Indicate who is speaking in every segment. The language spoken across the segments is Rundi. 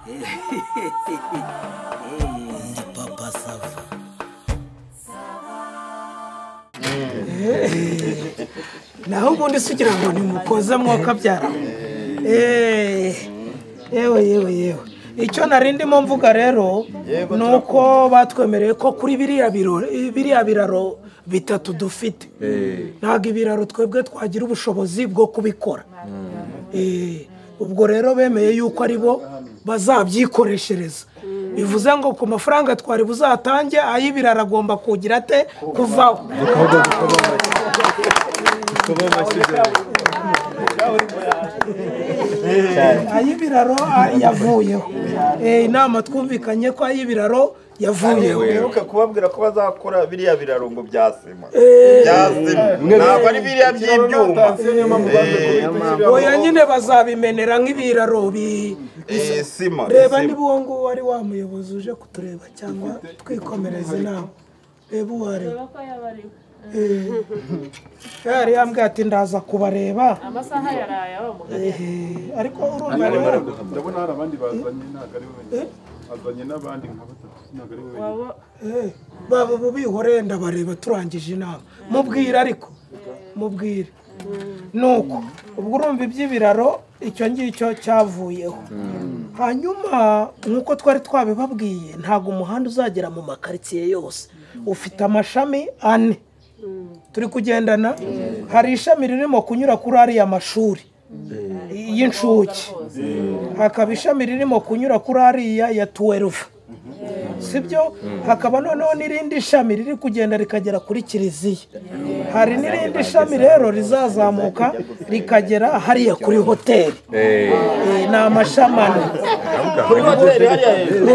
Speaker 1: Ndi Papa Sava.
Speaker 2: Naho ubundi se ugira ngo nimukoze mwokabyara. Yewe yewe yewe, icyo nari ndimo mvuga rero ni uko batwemereye ko kuri biriya biraro bitatu dufite, ntabwo ibiraro twebwe twagira ubushobozi bwo kubikora. Ubwo rero bemeye yuko ari bo bazabyikoreshereza, bivuze ngo ku mafaranga twari buzatange ay'ibiraro agomba kugira ate kuvaho. Ay'ibiraro yavuyeho. Inama twumvikanye ko ay'ibiraro yavuyeho.
Speaker 3: Wibuke kubabwira ko bazakora biriya biraro ngo bya sima. Ntabwo ari biriya by'ibyuma.
Speaker 2: Oya nyine bazabimenera nk'ibiraro
Speaker 3: sima.
Speaker 2: Reba niba uwo nguwo ari wa muyobozi uje kutureba cyangwa twikomereza inama. Reba uwo ari we. Yari yambwiye ati ndaza kubareba.
Speaker 4: Amasaha yaraye abamugana.
Speaker 2: Ariko urumva rero
Speaker 5: ndabona hari abandi bazanye, ntabwo ari wenyine. Azanye n'abandi nka batatu, ntabwo ari wenyine.
Speaker 2: Baba bubihoreye ndabareba turangije inama. Mubwire ariko. Mubwire. Nuko ubwo urumva iby'ibiraro icyo ngicyo cyavuyeho. Hanyuma nkuko twari twabibabwiye, ntabwo umuhanda uzagera mu makaritsiye yose. Ufite amashami ane. Turi kugendana, hari ishami ririmo kunyura kuri ariya mashuri y'incuke, hakaba ishami ririmo kunyura kuri ariya ya 12, sibyo? Hakaba noneho n'irindi shami riri kugenda rikagera kuri kiliziya. Hari n'irindi shami rero rizazamuka rikagera hariya kuri hoteli. Ni amashami ane.
Speaker 3: Kuri hoteli hariya hejuru.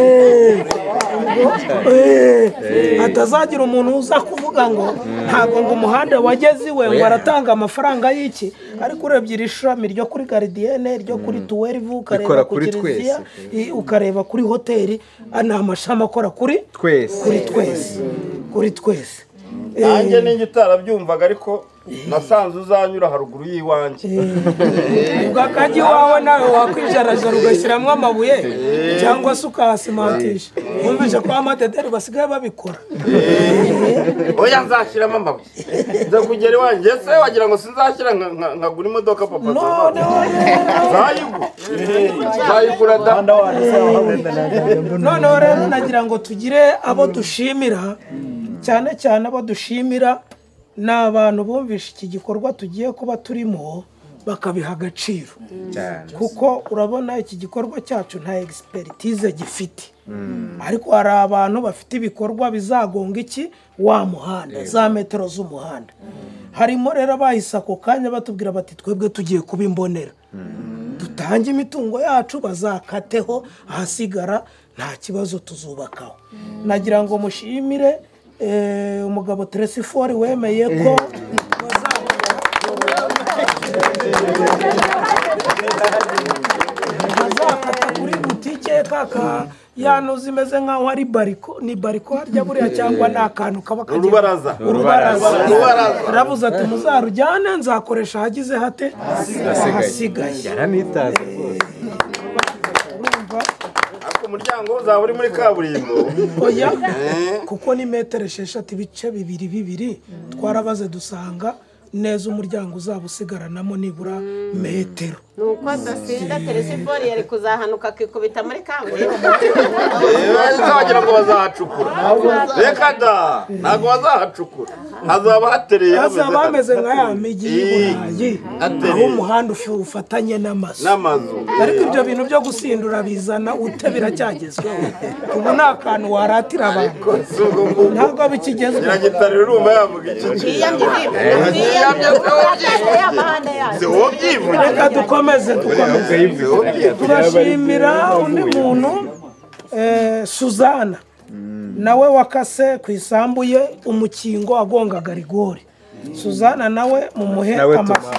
Speaker 2: Hatazagira umuntu uza kuvuga ngo ntabwo ngo umuhanda wageze iwe ngo aratanga amafaranga y'iki. Ariko urebye iri shami ryo kuri garidiyene, ryo kuri 12, ukareba ku kiliziya, ukareba kuri hoteli, ni amashami akora kuri
Speaker 6: twese.
Speaker 2: Kuri twese. Kuri twese.
Speaker 3: Nanjye ninjye utarabyumvaga, ariko nasanze uzanyura haruguru y'iwanjye.
Speaker 2: Ubwo akajya iwawe nawe wakwijarajara ugashyiramo amabuye cyangwa se ukahasimantisha. Wumvise ko amadederi basigaye babikora.
Speaker 3: Oya nzashyiramo amabuye. Nza kugera iwanjye se wagira ngo sinzashyira nkagura imodoka papa. Nzayigura da.
Speaker 2: Noneho rero nagira ngo tugire abo dushimira, cyane cyane abo dushimira ni abantu bumvishe iki gikorwa tugiye kuba turimo bakabiha agaciro. Kuko urabona iki gikorwa cyacu nta expertise gifite, ariko hari abantu bafite ibikorwa bizagonga iki wa muhanda, za metero z'umuhanda. Harimo rero abahise ako kanya batubwira bati twebwe tugiye kuba imbonera, dutange imitungo yacu bazakateho, ahasigara nta kibazo tuzubakaho. Nagira ngo mushimire umugabo Teresifori wemeye ko bazakata kuri butike kaka yano zimeze nkaho ari bariko, ni bariko harya buriya cyangwa ni akantu kaba kagiye
Speaker 3: urubaraza.
Speaker 2: Rabuze ati muzarujyane nzakoresha ahagize hate ahasigaye.
Speaker 6: Yaranitaze rwose.
Speaker 3: Umuryango uzaba uri muri kaburimbo.
Speaker 2: Oya, kuko ni metero 6 ibice bibiri bibiri, twarabaze dusanga neza umuryango uzaba usigaranamo nibura metero.
Speaker 7: Nuko adasinda Teresifori yari kuzahanuka akikubita muri kaburimbo.
Speaker 3: Wagira ngo bazahacukura. Reka da, ntabwo bazahacukura. Hazaba hatereye,
Speaker 2: hazaba hameze nka ya migi y'i Burayi, aho umuhanda ufatanye n'amazu. Ariko ibyo bintu byo gusindura bizana ute biracyagezweho. Ubu ni akantu waratira abantu. Ntabwo bikigezweho.
Speaker 3: Nyiragitare urumva yavuga iki?
Speaker 2: Reka dukomeze. Turashimira undi muntu Suzana nawe wakase ku isambu ye umukingo agongaga rigori. Suzana nawe mumuhe amashyi.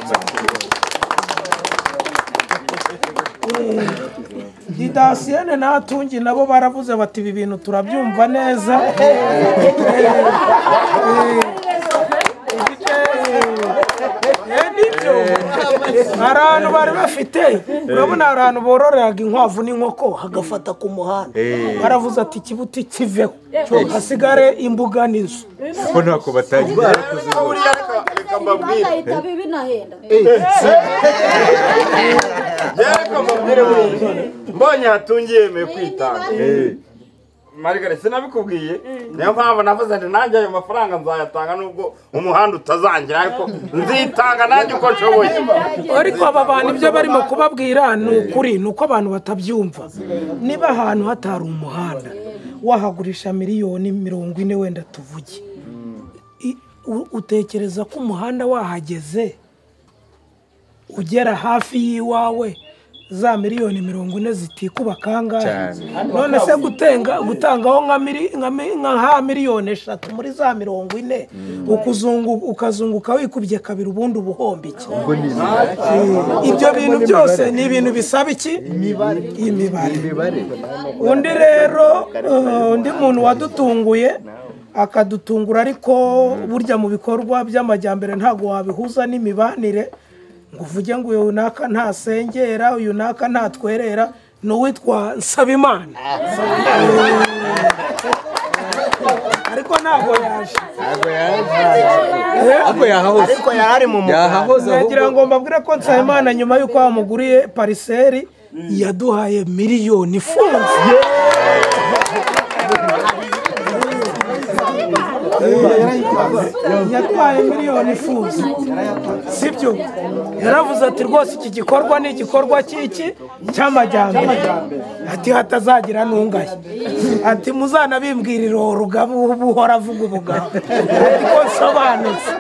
Speaker 2: Didasiyene n'atungi nabo baravuze bati ibi bintu turabyumva neza. Nibyo. Hari ahantu bari bafite, urabona hari ahantu bororeraga inkwavu n'inkoko hagafata ku muhanda. Baravuze ati ikibuti kiveho, hasigare imbuga n'inzu.
Speaker 6: Ko ntako batagira.
Speaker 3: Reka mbabwire. Reka mbabwire buriya. Mbonye hatungiye yemeye kwitanga. Margaret sinabikubwiye, niyo mpamvu navuze nti nanjye ayo mafaranga nzayatanga nubwo umuhanda utazangira, ariko nzitanga nanjye uko nshoboye.
Speaker 2: Ariko aba bantu ibyo barimo kubabwira ni ukuri, ni uko abantu batabyumva. Niba ahantu hatari umuhanda wahagurisha 40 miliyoni wenda tuvuge, utekereza ko umuhanda wahageze ugera hafi y'iwawe za 40 miliyoni zitikuba kangahe? None se gutenga gutangaho nka 3 miliyoni muri za 40, ukuzungu ukazunguka wikubye kabiri, ubundi ubuhomba iki? Ibyo bintu byose ni ibintu bisaba iki? Imibare. Undi rero, undi muntu wadutunguye akadutungura, ariko burya mu bikorwa by'amajyambere ntabwo wabihuza n'imibanire ngo uvuge ngo uyu naka ntasengera, uyu naka ntatwerera, ni uwitwa Nsabimana, ariko ntabwo yaje.
Speaker 6: Ariko yahahoze.
Speaker 1: Ariko yarari mu muganda.
Speaker 6: Yahahoze.
Speaker 2: Nagira ngo mbabwire ko Nsabimana nyuma y'uko bamuguriye parcelle yaduhaye miliyoni ifunze. Yaduhaye miliyoni ifunze, sibyo? Yaravuze ati rwose iki gikorwa ni igikorwa cy'iki cy'amajyambere, ati hatazagira n'ungaye, ati muzanabimbwirire uwo Rugaba uhora avuga ubugabo, ati ko nsobanutse.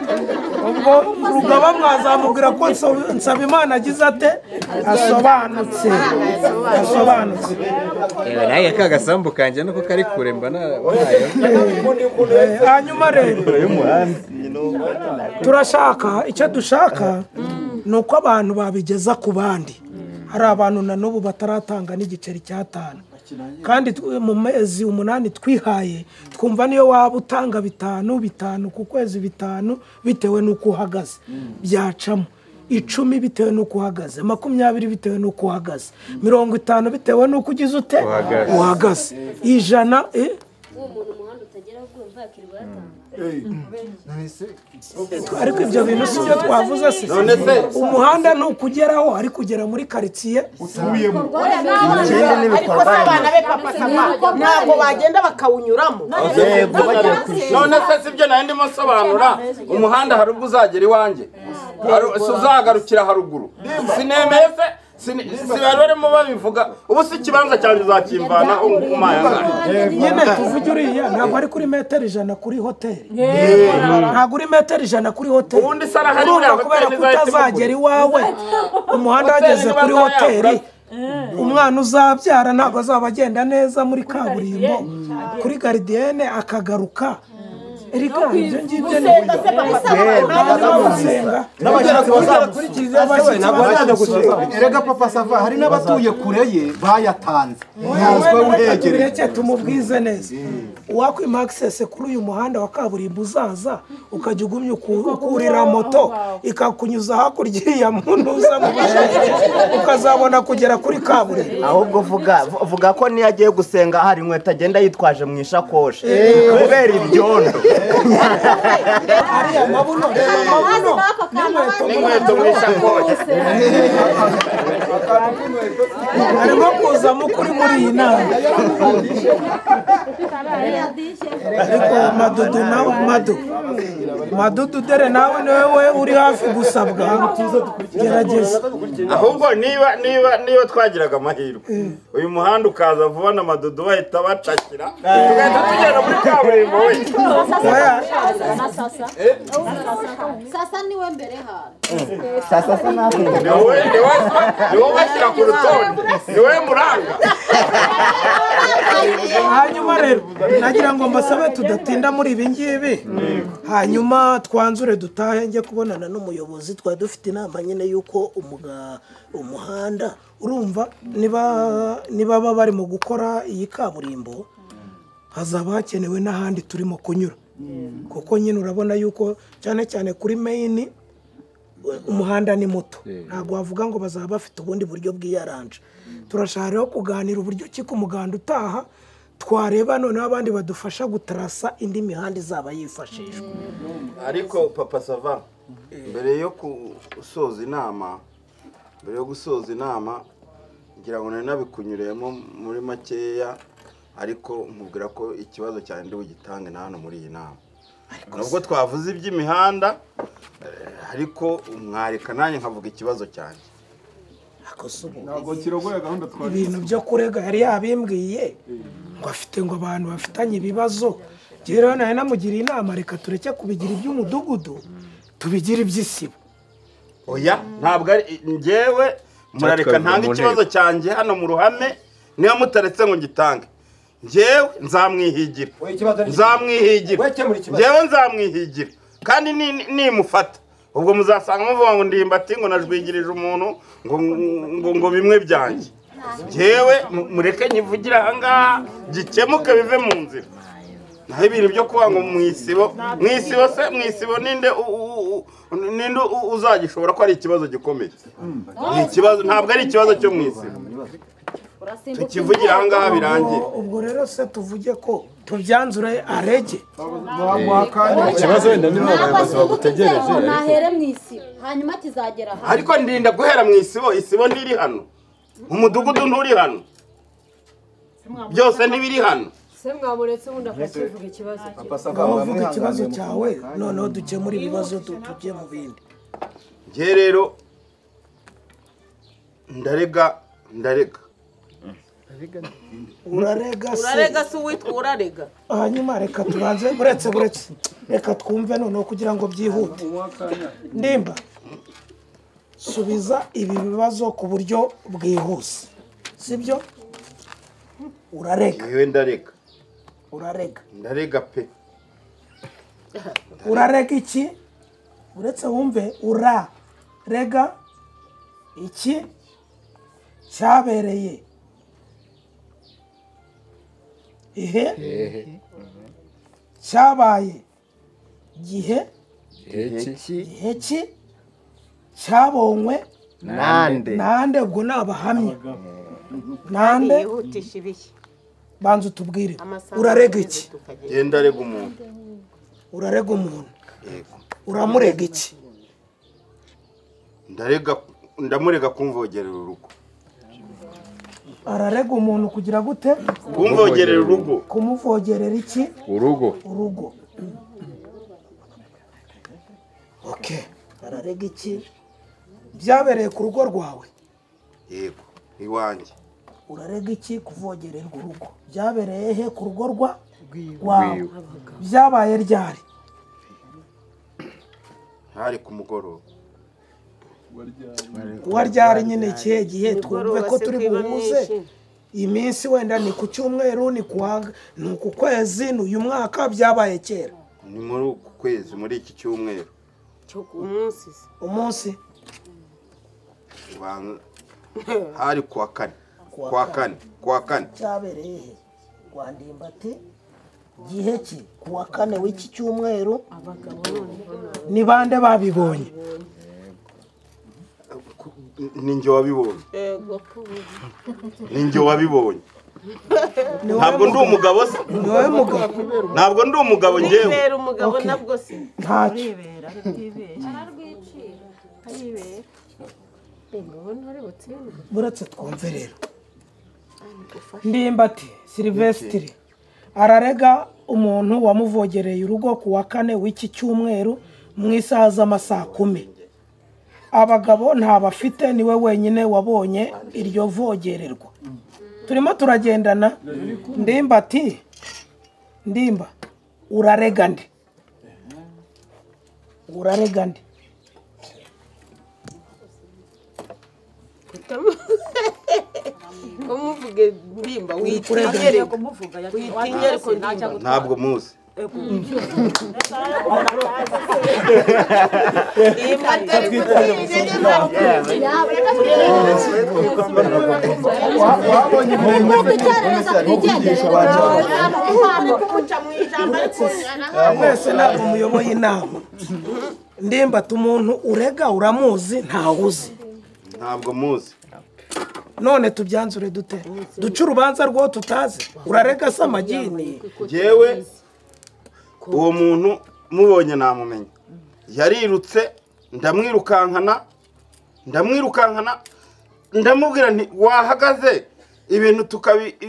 Speaker 2: Ubwo Rugaba mwazamubwira ko Nsabimana agize ate? Asobanutse, asobanutse.
Speaker 6: Nawe ka gasambu kanjye nuko kari kure mba narabaye.
Speaker 2: Hanyuma rero turashaka, icyo dushaka ni uko abantu babigeza ku bandi. Hari abantu na n'ubu bataratanga n'igiceri cy'atanu, kandi mu mezi 8 twihaye twumva niyo waba utanga bitanu bitanu ku kwezi, bitanu bitewe n'uko uhagaze byacamo, 10 bitewe n'uko uhagaze, 20 bitewe n'uko uhagaze, 50 bitewe n'uko ugize ute?
Speaker 6: Uhagaze.
Speaker 2: Uhagaze, 100.
Speaker 8: Uwo muntu umuhanda utageraho urumva yakirwa yatanga.
Speaker 2: Ariko ibyo bintu si byo twavuze se?
Speaker 3: None se
Speaker 2: Umuhanda ntukugeraho ariko ugera muri karitsiye
Speaker 5: utuyemo.
Speaker 1: Ikindi
Speaker 7: Ariko
Speaker 1: n'ibikorwa
Speaker 7: se abana
Speaker 1: remezo.
Speaker 7: be, Papa Sava, ntabwo bagenda bakawunyuramo?
Speaker 1: Yego, bagiye ku ishuri.
Speaker 3: None se sibyo nari ndimo nsobanura? Umuhanda hari ubwo uzagera iwanjye, si uzagarukira haruguru? Sinemeye se? Si bari barimo babivuga? Ubu si ikibanza cyanjye uzakimvana umpaye angahe?
Speaker 2: Nyine tuvuge uriya ntabwo ari kuri metero 100 kuri hoteli, ntabwo uri metero 100 kuri hoteli.
Speaker 3: Ubundi se arahari?
Speaker 2: Urumva
Speaker 3: Buriya
Speaker 2: kubera
Speaker 3: hoteli
Speaker 2: ko
Speaker 3: izahita
Speaker 2: utazagera iwawe, umuhanda wageze kuri hoteli, umwana uzabyara ntabwo azaba agenda neza muri kaburimbo kuri gardienne akagaruka. Erega ibyo ngibyo ni
Speaker 7: Gusenga se, Papa Sava,
Speaker 2: ntabwo gusenga.
Speaker 1: N'abashyitsi kuri kiliziya se ntabwo bazajya gusenga.
Speaker 5: Erega Papa Sava, hari n'abatuye kure ye bayatanze, ntazwe
Speaker 2: Reka
Speaker 5: uhegereye.
Speaker 2: tubireke tumubwize neza. Uwakwima access kuri uyu muhanda wa kaburimbo uzaza, ukajya ugumya ukurira moto ikakunyuza hakurya iriya muntu uza mu Bushenge, ukazabona kugera kuri kaburimbo.
Speaker 1: Ahubwo vuga ko niyo agiye gusenga hari inkweto agenda yitwaje mu ishakoshi kubera ibyondo.
Speaker 2: Ariya mabuno, reba amabuno n'inkweto.
Speaker 3: N'inkweto mu ishakoshi.
Speaker 2: Harimo kuzamo ukuri muri iyi nama. Ariko Madudu nawe, Madu, Madudu, dore nawe niwe uri hafi gusabwa, gerageza.
Speaker 3: Ahubwo niba twagiraga amahirwe uyu muhanda ukaza vuba na Madudu bahita bacakira, tugahita tugenda muri kaburimbo we.
Speaker 2: Oya.
Speaker 8: Sasa niwe mbere hano.
Speaker 1: Sasa se natwe.
Speaker 3: Ni wowe bashyira ku rutonde, ni wowe muranga.
Speaker 2: Hanyuma rero nagira ngo mbasabe tudatinda muri ibi ngibi, hanyuma twanzure dutahe, njye kubonana n'umuyobozi. Twari dufite inama nyine y'uko umuhanda, urumva niba baba bari mu gukora iyi kaburimbo, hazaba hakenewe n'ahandi turimo kunyura, kuko nyine urabona yuko cyane cyane kuri main Umuhanda ni muto, ntabwo wavuga ngo bazaba bafite ubundi buryo bwiyaranje. Turashaka rero kuganira uburyo ki ku muganda utaha twareba noneho abandi badufasha gutarasa indi mihanda izaba yifashishwa.
Speaker 3: Ariko Papa Sava, mbere yo gusoza inama ngira ngo nari nabikunyuremo muri makeya, ariko nkubwira ko ikibazo cyane ndi bugitange na hano muri iyi nama. Nubwo twavuze iby'imihanda, ariko mwareka nanjye nkavuga ikibazo cyanjye.
Speaker 5: Ntabwo kirogoya gahunda twari.
Speaker 2: Ibintu byo kurega yari yabimbwiye ngo afite ngo abantu bafitanye ibibazo. Rero nawe namugiriye inama, reka tureke kubigira iby'umudugudu tubigira iby'isibo.
Speaker 3: Oya, ntabwo ari njyewe, murareka ntanga ikibazo cyanjye hano mu ruhame, niba mutaretse ngo ngitange njyewe nzamwihigira. Njyewe nzamwihigira kandi nimufata ubwo muzasanga muvuga ngo ndimbati ngo najwigirije umuntu ngo bimwe byanjye. Njyewe mureke nyivugira aha ngaha gikemuke bive mu nzira. Naho ibintu byo kuba ngo mu isibo se mu isibo ninde uzagishobora ko ari ikibazo gikomeye. Ni ikibazo, ntabwo ari ikibazo cyo mu isibo. Tukivugira aha ngaha birangiye.
Speaker 2: Ubwo rero se tuvuge ko tubyanzure arege.
Speaker 6: Ikibazo wenda niba abayobozi bagutegereje
Speaker 8: nahere mu isibo hanyuma kizagera hano.
Speaker 3: Ariko ndinda guhera mu isibo, isibo ntiri hano, umudugudu nturi hano, byose ntibiri hano.
Speaker 4: Se mwamuretse ubundi akakivuga ikibazo.
Speaker 2: Uvuga ikibazo cyawe noneho dukemura ibibazo tujye mu bindi.
Speaker 3: Njye rero ndarega.
Speaker 2: Urarega se.
Speaker 7: Urarega se uwitwa urarega.
Speaker 2: Hanyuma reka tubanze buretse reka twumve noneho kugira ngo byihute. Ndimba, subiza ibi bibazo ku buryo bwihuse, sibyo? Urarega.
Speaker 3: Yewe ndarega.
Speaker 2: Urarega.
Speaker 3: Ndarega pe.
Speaker 2: Urarega iki? Uretse wumve, urarega iki cyabereye ihe cyabaye gihe ki cyabonywe nande. Ubwo nabahamye nande. Banza utubwire urarega iki?
Speaker 3: Genda arega umuntu.
Speaker 2: Urarega umuntu.
Speaker 3: Yego.
Speaker 2: Uramurega iki?
Speaker 3: Ndarega, ndamurega kumvogerera urugo.
Speaker 2: Ararega umuntu kugira gute?
Speaker 3: Kumvogerera urugo.
Speaker 2: Kumuvogerera iki?
Speaker 6: Urugo.
Speaker 2: Urugo. Okay. Ararega iki? Byabereye ku rugo rwawe?
Speaker 3: Yego, iwanjye.
Speaker 2: Urarega iki kuvogererwa urugo? Byabereye he ku rugo rwawe? Byabaye ryari?
Speaker 3: Hari ku mugoroba.
Speaker 2: Waryari nyine ikihe gihe? Twumve ko turi buhuze iminsi, wenda ni ku cyumweru, ni ku kwezi, ni uyu mwaka, byabaye kera.
Speaker 3: Ni muri uku kwezi, muri iki cyumweru.
Speaker 2: Umunsi
Speaker 3: hari kuwa kane. Kuwa kane
Speaker 2: cyabereye he? Kwa Ndimbati gihe ki? Kuwa kane w'iki cyumweru. Ni bande babibonye?
Speaker 3: Ninjye wabibonye. Ninjye wabibonye. Ntabwo ndi umugabo se. Ntabwo ndi umugabo njyewe.
Speaker 7: Nibera umugabo nabwo se.
Speaker 2: Ntacyo. Buretse twumve rero. Ndimbati Silvestre ararega umuntu wamuvogereye urugo ku wa kane w'iki cyumweru mu isaha z'amasaa 10. Abagabo ntabafite, niwe wenyine wabonye iryo vogererwa. Turimo turagendana. Ndimbati, Ndimba, urarega nde? Urarega nde?
Speaker 7: Kumuvuge Ndimba witinyere witinyere ko
Speaker 3: ntabwo muzi.
Speaker 2: Mwese ntabwo muyoboye inama. Ndimbati umuntu urega uramuzi ntawuzi.
Speaker 3: Ntabwo muzi.
Speaker 2: None tubyanzure dute? Duce urubanza rwo tutazi. Urarega se amagini?
Speaker 3: Jewe uwo muntu mubonye namumenya. Yarirutse ndamwirukankana ndamubwira nti wahagaze ibintu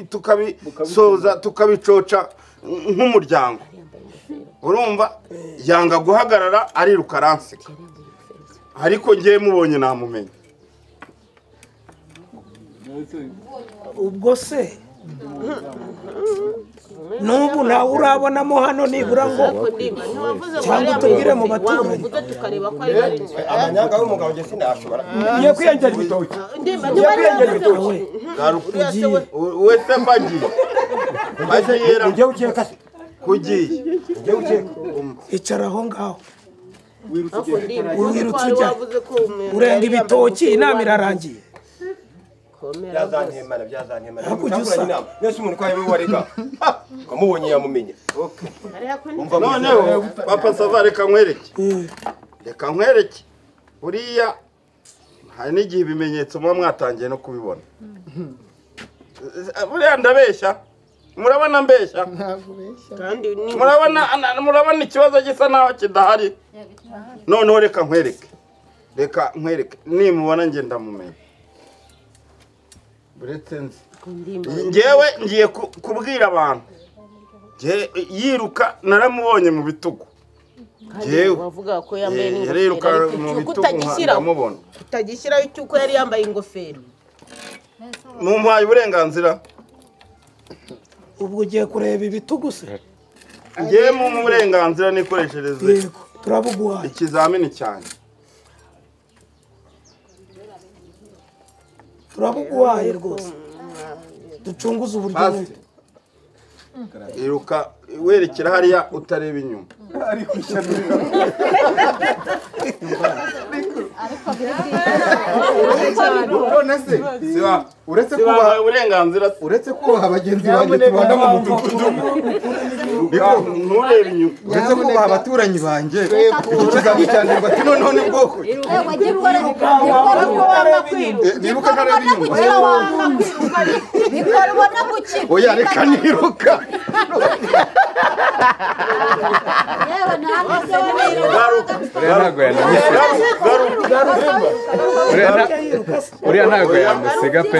Speaker 3: tukabisoza tukabicoca nk'umuryango. Urumva yanga guhagarara ariruka aransika. Ariko ngiye mubonye namumenya.
Speaker 2: Ubwo se nubu ntawe urabonamo hano nibura ngo cyangwa tubwire mu baturanyi
Speaker 9: amanyanga y'umugabo nge sinashobora
Speaker 10: ngiye kwiyongera ibitoki
Speaker 3: wese mbagiye
Speaker 10: ngiye ukeka se
Speaker 3: kugiye
Speaker 10: ngiye ukeka
Speaker 2: icara aho ngaho wirutse ujya urenga ibitoki inama irarangiye.
Speaker 9: Byazantemana byazantemana. Nese umuntu ko ari warega. Kamubonye yamumenya.
Speaker 3: Noneho papa sava reka nkwereke. Reka nkwereke. Buriya hari n'igihe ibimenyetso muba mwatangiye no kubibona. Buriya ndabeshya. Murabona mbeshya? Murabona ikibazo gisa naho kidahari. Noneho reka nkwereke. Reka nkwereke. Nimubona nge ndamumenya. Ngewe ngiye kubwira abantu yiruka naramubonye mu bitugu.
Speaker 7: Wavuga ko yambaye n'ingofero ndamubona. Utagishyiraho icyuko yari yambaye ingofero.
Speaker 3: Mumpaye uburenganzira.
Speaker 2: Ubwo ugiye kureba ibitugu se?
Speaker 3: Ngewe mu burenganzira nikoreshereze.
Speaker 2: Turabuguhaye.
Speaker 3: Ikizamini cyane.
Speaker 2: Turabuguhaye rwose. Ducunguze uburyo.
Speaker 3: Iruka werekera hariya utareba inyuma.
Speaker 5: Ariko ishyano.
Speaker 11: None se uretse kubaha
Speaker 3: uburenganzira
Speaker 11: uretse kubaha bagenzi banjye tubana mu mudugudu
Speaker 3: nturebe inyuma
Speaker 11: uretse kubaha abaturanyi banjye ikizami cyane ngo ati noneho ni bwoko niruka ntareba inyuma oya reka niruka
Speaker 6: uriya ntabwo yamusiga pe.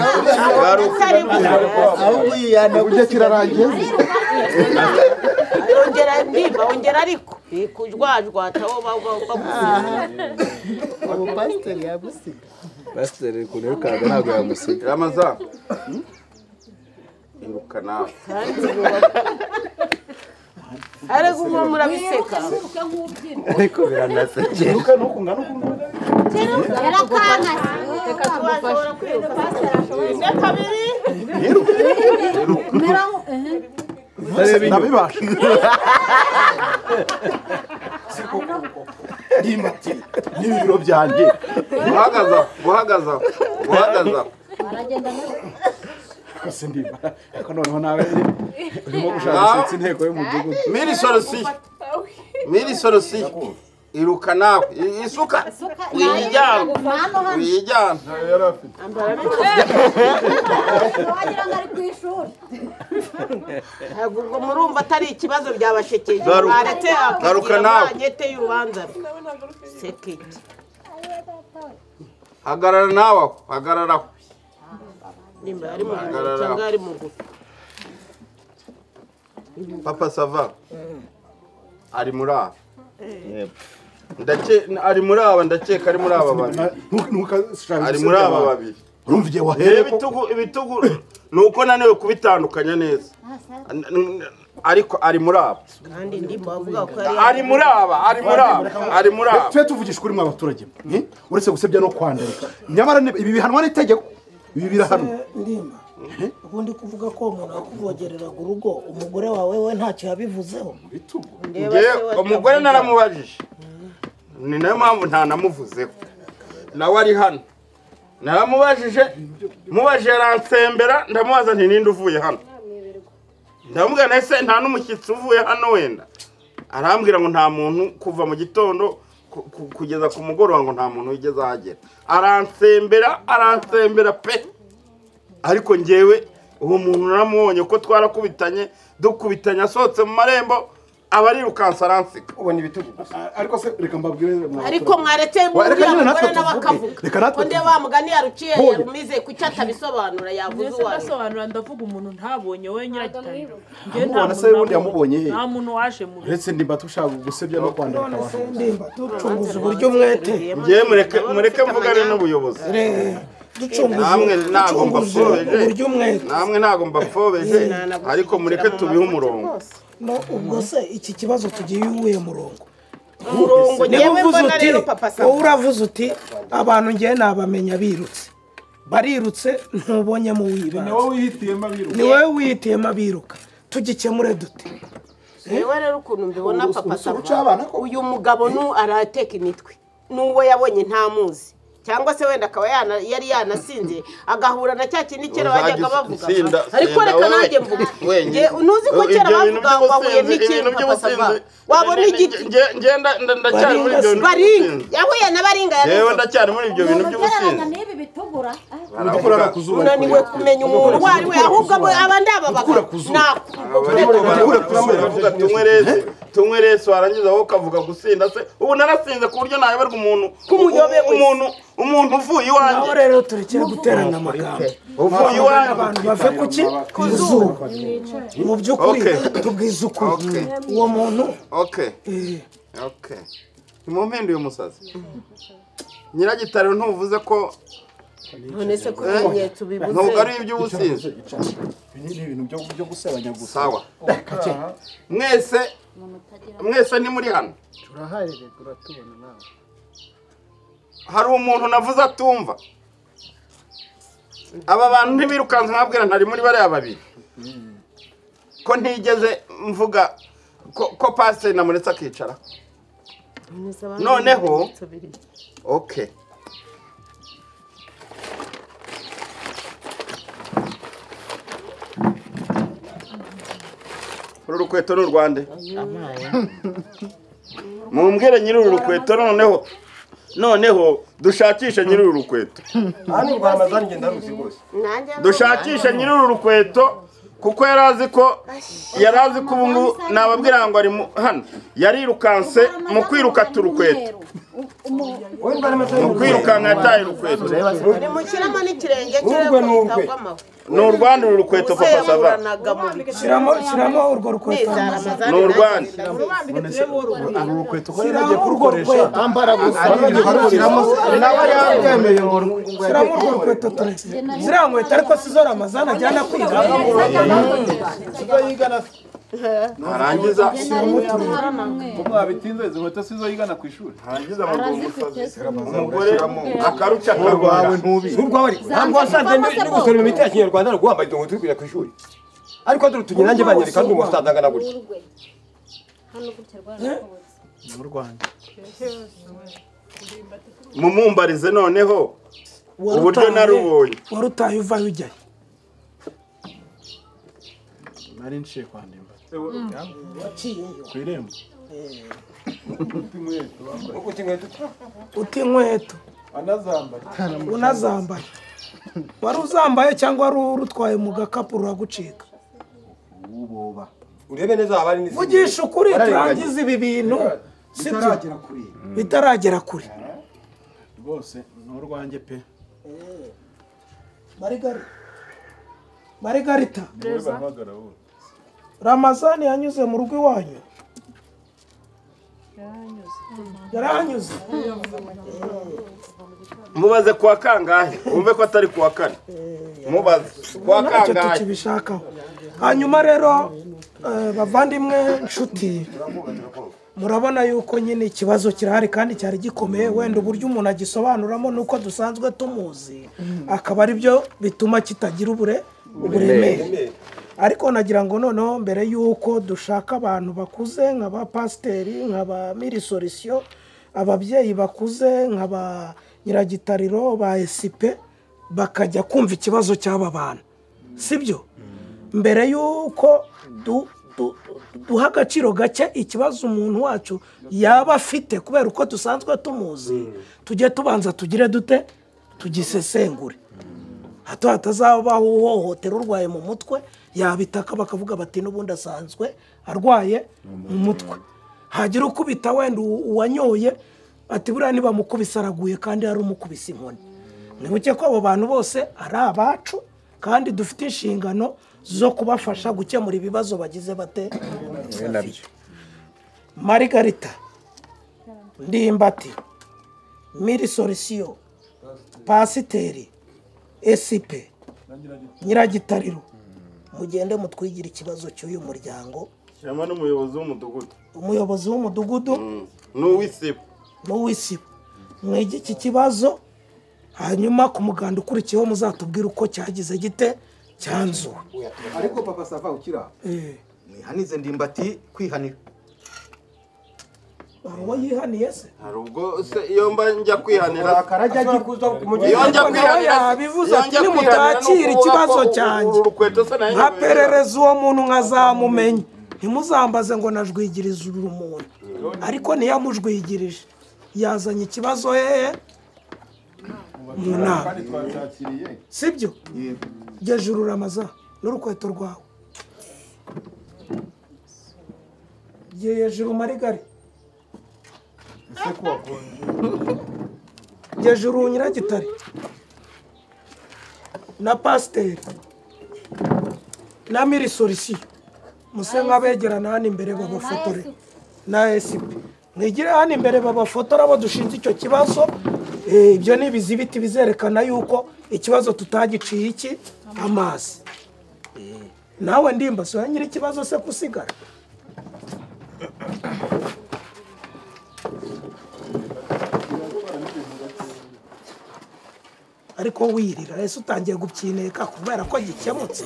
Speaker 11: Uburyo kirarangiye
Speaker 7: ongera ndimba ongera ariko kujwajwata wo bagusiga.
Speaker 1: Ubu pasiteri yagusiga.
Speaker 6: Pasiteri ukuntu yirukanka ntabwo yamusiga.
Speaker 3: Ramaza iruka nawe.
Speaker 7: Ariko ubu murabiseka.
Speaker 6: Ariko biranasekeye.
Speaker 10: Iruka ntukungana ukuntu.
Speaker 7: Reka tubashobora kwiruka. Kabiri.
Speaker 10: Ndabibasha. Ndimbati n'ibiro byanjye.
Speaker 3: Guhagaza guhagaza guhagaza.
Speaker 5: Kose ndimba. Ariko noneho nawe urimo gushaka gusetsa inteko y'umudugudu.
Speaker 3: Miri solution. Miri solution. Iruka nawe isuka uyijyana uyijyana.
Speaker 8: Wagira ngo ari ku ishuri.
Speaker 7: Ubwo murumva atari ikibazo byabashekeje. Baretse
Speaker 3: garuka nawe
Speaker 7: anyete y'urubanza. Sekete.
Speaker 3: Hagarara nawe hagarara.
Speaker 7: Nimba ari mu cyangwa ari mugufi.
Speaker 3: Papa sava. Ari muri aba. Ndake ari muri aba ndakeka ari muri aba babiri. Ari muri aba babiri.
Speaker 10: Urumva igihe wahereye
Speaker 3: ibitugu nuko naniwe kubitandukanya neza. Ariko ari muri aba.
Speaker 7: Kandi ndimo avuga ko
Speaker 3: ari muri aba, ari muri aba, ari muri aba.
Speaker 5: Twe tuvugisha kuri mwa abaturage. Uretse gusebya no kwandarika. Nyamara ibi bihanwa n'itegeko. Ibi birahanwa.
Speaker 2: Ndimba. Ubundi kuvuga ko umuntu akuvogereraga urugo umugore wawe we ntacyo yabivuzeho.
Speaker 3: Umugore naramubajije. Ni nayo mpamvu ntanamuvuzeho. Nawe ari hano. Naramubajije, mubajije aransembera ndamubaza nti ninde uvuye hano. Ndamubwira nese nta n'umushyitsi uvuye hano wenda. Arambwira ngo nta muntu kuva mu gitondo Kugeza ku mugoroba ngo nta muntu wigeze ahagera. Aransembera pe. Ariko njyewe uwo muntu naramubonye ko twarakubitanye, dukubitanye asohotse mu marembo abarirukansa aransiga.
Speaker 9: Ubona ibitugu gusa.
Speaker 10: Ariko se reka mbabwire,
Speaker 7: ariko mwaretse
Speaker 10: Reka nyine natwe
Speaker 7: mugore nawe
Speaker 10: tuvuge.
Speaker 7: akavuga.
Speaker 10: Reka natwe
Speaker 7: Undi wa mugani yaruciye
Speaker 10: Hoya.
Speaker 7: yarumize, kuki atabisobanura? Yavuze
Speaker 12: Ndetse
Speaker 7: uwo ari we.
Speaker 12: ndasobanura, ndavuga umuntu ntabonye we Nyiragitariro. Njye nta
Speaker 10: Amubona
Speaker 12: muntu
Speaker 10: se ubundi
Speaker 12: nabonye.
Speaker 10: yamubonye he?
Speaker 12: Nta muntu waje mu rugo.
Speaker 10: Uretse ndimba tushaka gusebya no kwandika
Speaker 2: None se
Speaker 10: abantu.
Speaker 2: Ndimba, ducunguza uburyo umwete.
Speaker 3: Njyewe mureke mvugane n'ubuyobozi.
Speaker 2: Ducunguza
Speaker 3: Namwe ntabwo
Speaker 2: ducunguza
Speaker 3: mbapfobeje.
Speaker 2: uburyo umwete.
Speaker 3: Namwe ntabwo mbapfobeje, ariko mureke tubihe umurongo.
Speaker 2: No, ubwo se iki kibazo tugiye uwuhe murongo?
Speaker 7: Umurongo
Speaker 2: Niba
Speaker 7: njyewe
Speaker 2: uvuze
Speaker 7: mbona
Speaker 2: uti
Speaker 7: rero, papa
Speaker 2: wowe
Speaker 7: Sava,
Speaker 2: uravuze uti abantu ngewe nabamenya birutse, barirutse, ntubonyemo
Speaker 5: Ni
Speaker 2: uwibanze.
Speaker 5: wowe wihitiyemo abiruka.
Speaker 2: Ni wowe wihitiyemo abiruka, tugikemure dute?
Speaker 7: Yewe rero ukuntu mbibona, papa
Speaker 10: Uruca
Speaker 7: Sava,
Speaker 10: abana ko?
Speaker 7: uyu mugabo nu arateka imitwe n'uwo yabonye ntamuzi, cyangwa se wenda akaba yari yanasinze agahura na cya kindi kera bajyaga bavuga. Ariko
Speaker 3: Sinda
Speaker 7: reka
Speaker 3: wowe
Speaker 7: nanjye mvuga.
Speaker 3: wenyine.
Speaker 7: Ntuzi ko kera
Speaker 3: Ibyo bintu
Speaker 7: bavuga ngo wahuye
Speaker 3: by'ubusinzi,
Speaker 7: n'ikintu,
Speaker 3: ibintu
Speaker 7: papa Sava,
Speaker 3: by'ubusinzi.
Speaker 7: wabona igiti.
Speaker 3: Ndacyari muri ibyo bintu
Speaker 7: Baringa
Speaker 3: by'ubusinzi.
Speaker 7: yahuye na baringa ya
Speaker 3: Yewe
Speaker 7: nijoro.
Speaker 3: ndacyari muri ibyo bintu
Speaker 8: Umuntu ugereranya
Speaker 3: by'ubusinzi.
Speaker 8: n'ibi bitugura.
Speaker 10: Udukura ku zuba.
Speaker 7: Unaniwe kumenya umuntu uwo ari we, ahubwo aba ndababaga.
Speaker 10: Gukura ku zuba.
Speaker 3: Baravuga tunywe resi, tunywe resi, warangiza wowe ukavuga gusinda. Se ubu narasinze ku buryo nayoberwa umuntu
Speaker 7: K'umuyobe wese.
Speaker 3: Umuntu uvuye iwanjye.
Speaker 2: Naho rero turekere guterana amagambo.
Speaker 3: Uvuye iwanjye.
Speaker 2: Abantu bave ku ki? Ku zuba. Mu by'ukuri
Speaker 3: Okay.
Speaker 2: tubwize ukuri
Speaker 3: Okay.
Speaker 2: uwo muntu.
Speaker 3: Okay. Okay, ntimumpinduye umusazi. Nyiragitariro, ntuvuze ko
Speaker 7: None se ko ibimenyetso bibuze?
Speaker 3: Ntabwo ari iby'ubusinzi.
Speaker 10: Ibi ni ibintu byo gusebanya gusa.
Speaker 3: Sawa, mwese mwese ntimuri hano.
Speaker 13: Turahari reka, uratubona nawe.
Speaker 3: Hari umuntu navuze atumva. Aba bantu ntibirukanse nkabwira ntari muri bariya babiri, ko ntigeze mvuga ko pasiteri namuretse akicara. Noneho okay, uru rukweto ni urwande? Mumbwire nyiri uru rukweto. Noneho dushakishe nyiri uru rukweto.
Speaker 9: Hano rwa Ramazani ngenda ruzi rwose.
Speaker 3: Dushakishe nyiri uru rukweto, kuko yari azi ko ubu ngubu nababwira ngo ari hano. Yarirukanse, mu kwiruka urukweto, mu kwirukanka yataye urukweto.
Speaker 7: Nimushyiramo n'ikirenge cye
Speaker 9: N'urwe, n'urwe.
Speaker 7: kitagwamo.
Speaker 3: Ni urwanda uru rukweto, papa Sava?
Speaker 7: Yaburanaga mu biti.
Speaker 2: Shyiramo urwo rukweto.
Speaker 3: Ni urwanda.
Speaker 10: Uru rukweto ko yari
Speaker 2: Shyiramo
Speaker 10: agiye
Speaker 2: urwo
Speaker 10: kurukoresha.
Speaker 2: rukweto.
Speaker 13: Ambara gusa.
Speaker 11: Nawe yabyemeye ngo
Speaker 2: Shyiramo urwo rukweto turebe ziriya nkweto. Ariko si zo Ramazani ajyana kwiga?
Speaker 5: Sizo yigana.
Speaker 3: Narangiza
Speaker 5: Ko mwabitinze, izi nkweto sizo yigana ku ishuri.
Speaker 3: Narangiza amaguru umusazi, umugore akaruca
Speaker 10: Urwawe
Speaker 3: akarwara.
Speaker 10: ntubizi.
Speaker 9: N'urwawe ariko ntabwo wasanze ndi gusoroma imiti ya kinyarwanda ngo wambaye izo nkweto uri kujya ku ishuri? Ariko dore utugira nanjye banyereka ndi umusaza angana gutya.
Speaker 8: Hano gutya rwarakobotse.
Speaker 10: Mu Rwanda.
Speaker 3: Mumumbarize noneho uburyo narubonye.
Speaker 2: Warutaye uvayo ujyayo?
Speaker 10: Nari nciye kwa Ndimba ku irembo.
Speaker 9: Uti inkweto.
Speaker 2: Uti inkweto.
Speaker 5: Anazambaye.
Speaker 2: Unazambaye? Wari uzambaye cyangwa wari urutwaye mu gakapu ruragucika?
Speaker 10: Uboba.
Speaker 9: Urebe neza haba hari n'izindi.
Speaker 2: Vugisha ukuri turangize ibi bintu, sibyo?
Speaker 11: Bitaragera kure.
Speaker 2: Bitaragera kure.
Speaker 10: Rwose ni urwanjye pe.
Speaker 2: Marigarita.
Speaker 5: Wowe bahamagara wowe.
Speaker 2: Ramazani yanyuze mu rugo iwanyu? Yarahanyuze.
Speaker 3: Mubaze kuwa kangahe, wumve ko atari kuwa kane. Mubaze kuwa
Speaker 2: Ntacyo
Speaker 3: kangahe.
Speaker 2: tukibishakaho. Hanyuma rero bavandimwe, nshuti, murabona yuko nyine ikibazo kirahari kandi cyari gikomeye. Wenda uburyo umuntu agisobanuramo nuko dusanzwe tumuzi akaba ari byo bituma kitagira uburemere. Ariko nagira ngo noneho mbere y'uko dushaka abantu bakuze nka ba pasiteri, nka ba mirisorisiyo, ababyeyi bakuze nka ba Nyiragitariro, ba Esipe, bakajya kumva ikibazo cy'aba bantu, sibyo? Mbere y'uko duha agaciro gake ikibazo umuntu wacu yaba afite kubera uko dusanzwe tumuzi, tujye tubanza tugire dute tugisesengure, hato hatazabaho uhohotera urwaye mu mutwe yabitaka bakavuga bati n'ubundi asanzwe arwaye mu mutwe. Hagira ukubita wenda uwanyoye ati buriya nibamukubise araguye kandi yari umukubise inkoni. Nibuke ko abo bantu bose ari abacu kandi dufite inshingano zo kubafasha gukemura ibibazo bagize bate. Margarita Ndimbati, Miri Solisiyo, Pasiteri, Esipe, Nyiragitariro, mugende mutwigira ikibazo cy'uyu muryango.
Speaker 3: Shyiramo n'umuyobozi w'umudugudu.
Speaker 2: Umuyobozi w'umudugudu
Speaker 3: n'uw'isibo.
Speaker 2: N'uw'isibo. Mwige iki kibazo, hanyuma ku muganda ukurikiyeho muzatubwira uko cyagize gite cyanzuwe.
Speaker 11: Ariko Papa Sava ukira. Mwihanize Ndimbati kwihanira.
Speaker 2: Uwo yihaniye se?
Speaker 3: Hari ubwo se iyo mba njya kwihanira.
Speaker 2: Iyo njya kwihanira yabivuze ati nimutakira ikibazo cyanjye nkaperereza uwo muntu nkazamumenya, ntimuzambaze ngo najwigirize umuntu, ariko ntiyamujwigirije yazanye ikibazo hehe mu nama, sibyo? Gejuru Ramaza n'urukweto rwawe, gejuru Marigari, gejuru Nyiragitare na Pasiteri na Miri Solisiyo, muse nk'abegerana hano imbere babafotore na esipi, mwigire hano imbere babafotora abo dushinze icyo kibazo. Ibyo ni ibizibiti bizerekana yuko ikibazo tutagiciye iki amazi. Nawe Ndimba so nyiri ikibazo se kusigara. Ariko wirira ese utangiye gupyineka kubera ko gikemutse.